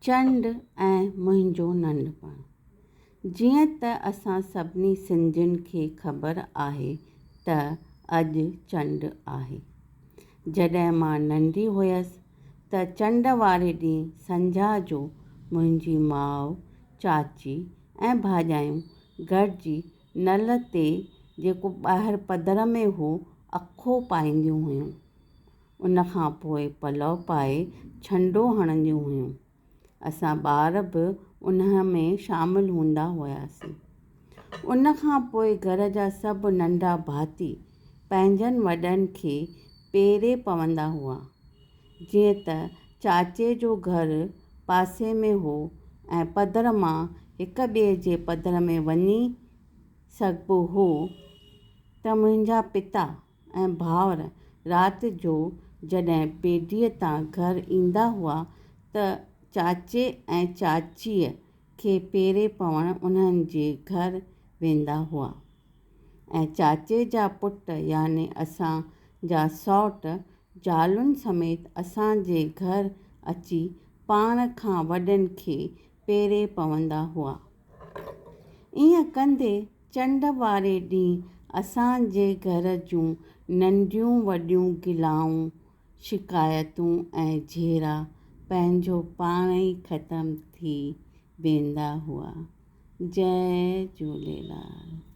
چنڊ ۽ منهنجو ننڍپڻ. جيئن ته اسان سڀني سنڌين کي خبر آهي ته اڄ چنڊ آهي. جڏهن مان ننڍي هيس ته چنڊ واري ڏينهن سنجها جو منهنجي ماء، چاچي ۽ ڀاڄايون گڏجي نل تي جيڪو ٻاهر پڌر ۾ هو اکو پائينديون هيون. ان کان پوء پلئه پائي ڇنڊو هڻنديون هيون. اسان ٻار به انهيء ۾ شامل هوندا هياسين. ان کان پوء گهر جا سڀ ننڍا ڀاتي پنهنجن وڏن کي پيري پوندا هئا. جيئن ته چاچي جو گهر پاسي ۾ هو ۽ پڌر مان هڪ ٻئي جي پڌر ۾ وڃي سگهبو هو ته منهنجا پتا ۽ ڀائر رات جو جڏهن پيڍيء تان گهر ايندا هئا ته چاچي ۽ چاچيء کي پيري پوڻ انهن جي گهر ويندا هئا ۽ چاچي جا پٽ يعني اسان جا سئوٽ زالن سميت اسان جي گهر اچي پاڻ کان وڏن کي پيري پوندا هئا. ائين ڪندي چنڊ واري ڏينهن اسان جي گهر جون ننڍيون وڏيون گلائون، شڪايتون ۽ جهيڙا پنهنجو پاڻ ئي ختم ٿي ويندا هئا. جئي جهوليلال.